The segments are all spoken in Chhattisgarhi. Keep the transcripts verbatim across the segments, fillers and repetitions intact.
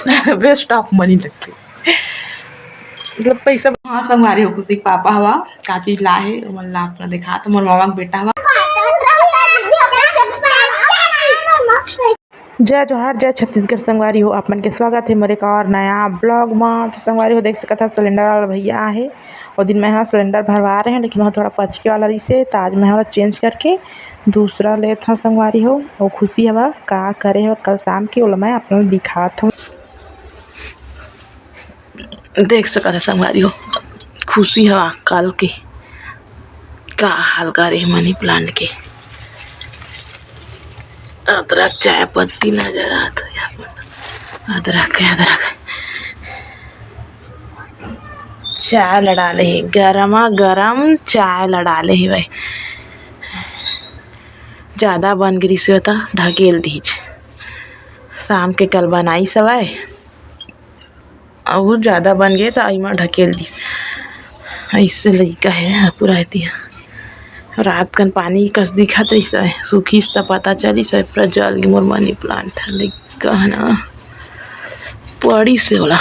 वेस्ट ऑफ मनी लगथे, मतलब पैसा। हाँ संगवारी हो, खुशी के पापा हवा का चीज ला हे, ओमन ला अपना देखा तो मोर मामा के बेटा हवा। जय जोहार, जय छत्तीसगढ़ संगवारी हो, आप मन के स्वागत हे मोर एक और नया ब्लॉग मा। तो संगवारी हो, देख सकत हा सिलेंडर वाला भैया आहे, ओ दिन मैं हा सिलेंडर भरवा रहे हैं, लेकिन वहाँ थोड़ा पचके वाला रहिसे, तो आज मैं हा चेंज करके दूसरा लेत हव संगवारी हो। वो खुशी हवा का करे हवा कल शाम के, ओला मैं आप मन ल दिखात हव। देख सकत हा संगवारी हो, खुशी हवा कल के का हाल करे हे मनी प्लांट के। अदरक चाय पत्ती नजर आत हे, अदरक हे, अदरक। चाय ला डाले हे, गरमा गरम चाय ला डाले हे भाई। ज्यादा बन गे रिहिस हे त ढकेल दीज, शाम के कल बनाइस हवय। अउ ज्यादा बन गे त एमा ढकेल दी। अइसे लइका हे पूरा एती ह। रात कन पानी कस दिखत रहिस हे, सुखिस त पता चलिस हे, पूरा जल गे मोर मनी प्लांट ह। लइका ह ना, पड़िस हे ओला।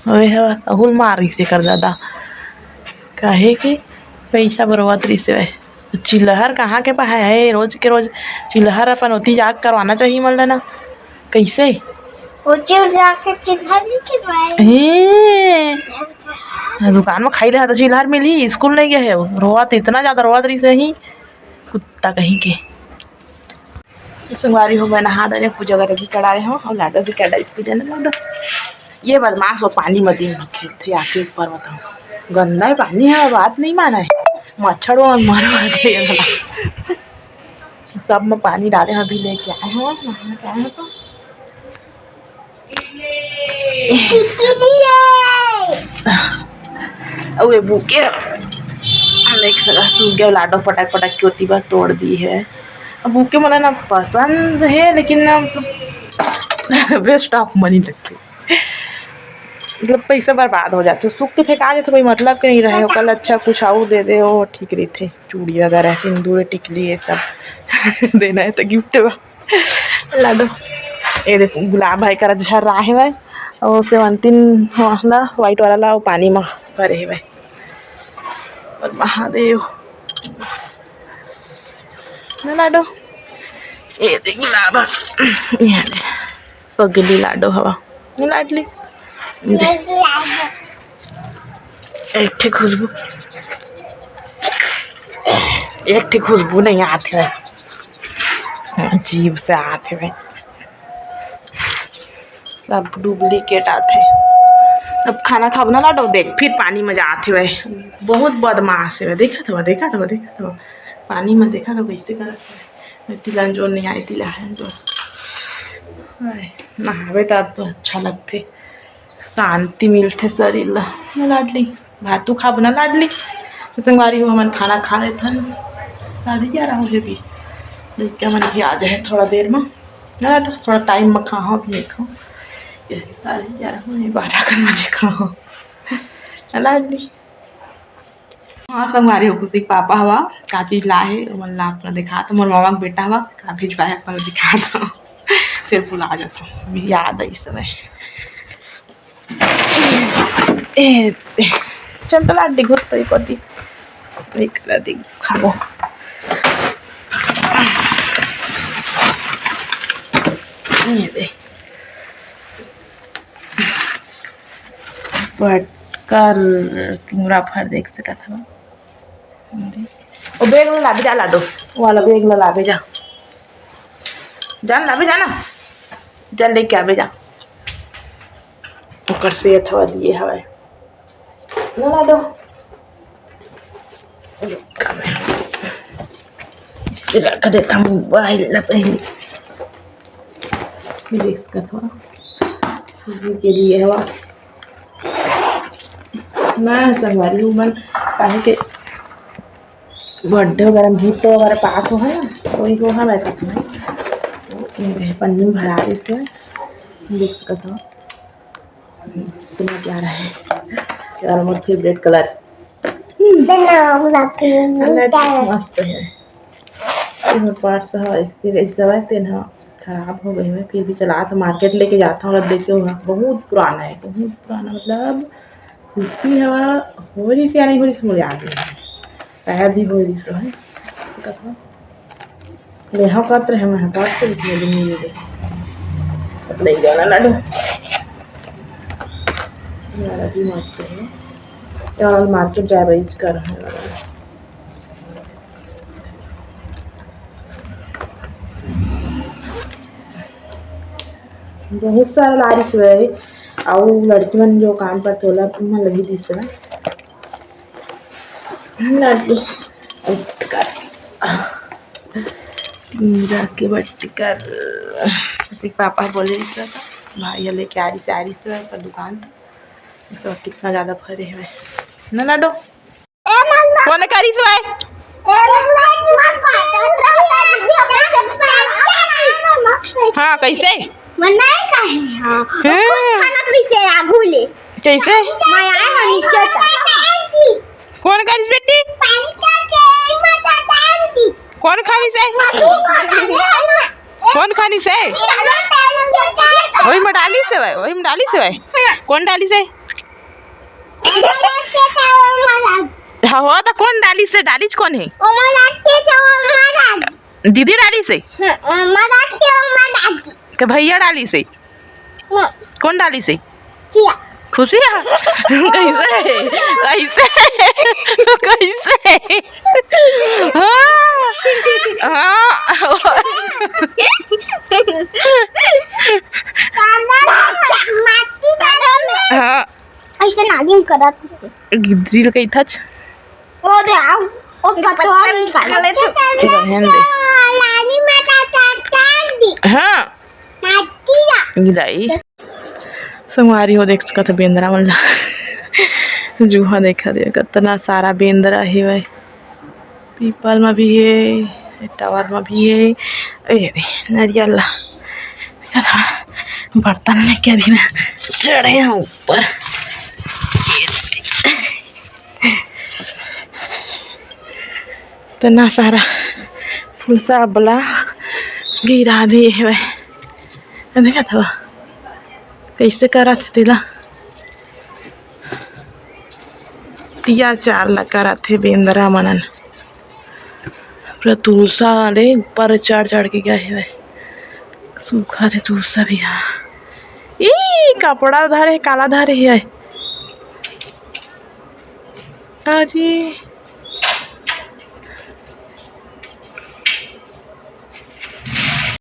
ओए ह, अहुल मारिस एकर दादा, काहे कि पइसा बरोवत रहिस हे। चिल्हर कहाँ के पहाय हे? रोज के रोज चिल्हर अपन ओती जाके करवाना चाहिए मन ल ना। कइसे? ओती जाके चिल्हर नहीं खिलवाए। हे, दुकान में खाई रहा तो चिल्हर मिली, स्कूल नहीं गए हे। रोवत, इतना ज्यादा रोवत रहिस हे, कुत्ता कहीं के। संगवारी हो, मैं नहा डारे, पूजा वगैरह भी करा रहे हो और लाडो भी करा डारे, पूजा ना लाडो। ये बदमाश वो पानी में दिन भर खेलथे आके ऊपर, बताओ। गंदा है पानी है, बात नहीं माना है। मच्छर वो मर मर गए ये वाला। सब में पानी डाले हैं, अभी लेके आए हैं, नहा के आए हैं तो। अउ ये बुके देख सका, सूख गया, लाडो पटक पटक के ओती बर तोड़ दी है। अब बुके मोला ना पसंद है, लेकिन ना वेस्ट ऑफ मनी लगथे, मतलब पैसा बर्बाद हो जाथे। सूख के फेंका देथे, कोई मतलब के नहीं रहे, ओकर अच्छा कुछ आऊ दे दे, वो ठीक रहिथे। चूड़ी वगैरह, सिंदूर, टिकली, ये सब देना है तो गिफ्ट में। लाडो, ये देखो, गुलाब भाई करा झर रहा है भाई, और सेवंतिन वाला, व्हाइट वाला ला, वो पानी में करे है भाई। और महादेव ना लाडो, ये देख गुलाब, ये दे, पगली लाडो हवा, लाडली। एक ठे खुशबू, एक ठे खुशबू नहीं आत हे, अजीब से आत हे, सब डुप्लीकेट आत हे। अब खाना खाबो ना लाडो, देख फिर पानी में जात हे, बहुत बदमाश हे, देखत हवा, देखत हवा, देखत हवा, पानी में देखत हवा कैसे करत हे। तिलन जो नहीं आए, तिला है जो। हाय, नहावे त अब अच्छा लगथे। शांति मिलथे शरीर ला। ना लाडली, भातू खाबो ना लाडली। तो संगवारी हो, हमन खाना खा लेथन। साढ़े ग्यारह हो गे अभी। लइका मन भी आ जाए थोड़ा देर में। ना लाडली, थोड़ा टाइम में खाओ, अभी नहीं खाओ। ये साढ़े ग्यारह हो गे, बारह कन बजे खाओ। ना लाडली। हाँ संगवारी हो, खुशी के पापा हवा का चीज ला हे, ओमन ला अपना दिखा तो, मोर मामा के बेटा हवा का भिजवाए, अपना दिखा दो। फिर भुला जाता हूँ, अभी याद आई समय। ए, ए, चल तो लाडली, घुस तो एक बार दी, एक बार दी खाबो। ये दे। पटकर पूरा भर देख सकत हव। ओ बैग ला लाबे जा, लाडो, वो वाला बैग ला लाबे जा, जा ना लाबे जा ना, जा लेके आबे जा। ओकर सेठ हवा दिए हवय। ना लाडो। इसके रख देता मोबाइल ला पहले। देख सकत हव। खुशी के लिए हवा। मैं संगवारी हूँ मन, काहे के बर्थडे वगैरह में गिफ्ट वगैरह पास हो है ना, वही हो है वैसे अपना। तो ये पन्नी में भरा देते हैं। देख सकत हव। इतना प्यारा है यार, मोर फेवरेट कलर। मस्त है। एमे पर्स ह, ऐसे, ऐसे हवय, तेन ह खराब हो गए हवय, फिर भी चलात हँव, मार्केट लेके जात हँव, ओला देखे हँव, बहुत पुराना हे, बहुत पुराना, मतलब खुशी हवा हो रहिस या नहीं हो रहिस, मोला याद नहीं हे, शायद ही हो रहिस हे। कथा ले हव कत रहे, मैं हटात से लिख ले, ले ले। अब ले जाना लाडो। यार, अभी मस्त हे। यार, मार्केट जाए बर इच कर हे। बहुत सारा लारिस हवय, अउ लड़की मन जो काम करथे, ओला मन लगी दिस हवय। लाडली, अटकर। मीरा के बटकर। उसी पापा बोले रिस, भाई ह लेके आ रिस, आ रिस ओकर दुकान। सब कितना ज्यादा भरे हवय ना लाडो। कोन करिस भाई? हाँ, कैसे? मैं नहीं कहे, हाँ। हाँ। खाना कैसे आगू ले? कैसे? मैं आए हँव नीचे तक। कोन करिस बेटी? कोन खानिस हे? कोन खानिस हे? ओही में डालिस हे भाई, ओही में डालिस हे भाई। कोन डालिस हे? हाँ, हो त कोन डालिस हे? डालिस कोन हे? दीदी डालिस हे। के भैया डालिस हे? कोन डालिस हे? खुशिया। कैसे? कैसे? कैसे? हाँ, हाँ। हाँ। ऐसे नागिन करत हे। दिल कही थच। ओ दे, आओ। ओ पतवा निकाल। रहन दे। रानी माता का टांग दी। हाँ। माटी ला। गिराई। संगवारी हो, देख सकत ह बेंदरा मन ला। जुहा देखा दे, कतना सारा बेंदरा हेवय। पीपल म भी हे, टावर म भी हे। ए दे, नरियल ला। बर्तन लेके अभी मैं चढ़े हँव ऊपर। इतना सारा फुलसा अबला गिरा दिए हवय। देखत हव, कैसे करत हे तेला? अत्याचार ला करत हे बेंदरा मनन। पूरा तुलसा ले ऊपर चढ़ चढ़ के गए हवय। सूखा थे तुलसा भी। हाँ, ई कपड़ा धरे हे, काला धरे हे। अरे,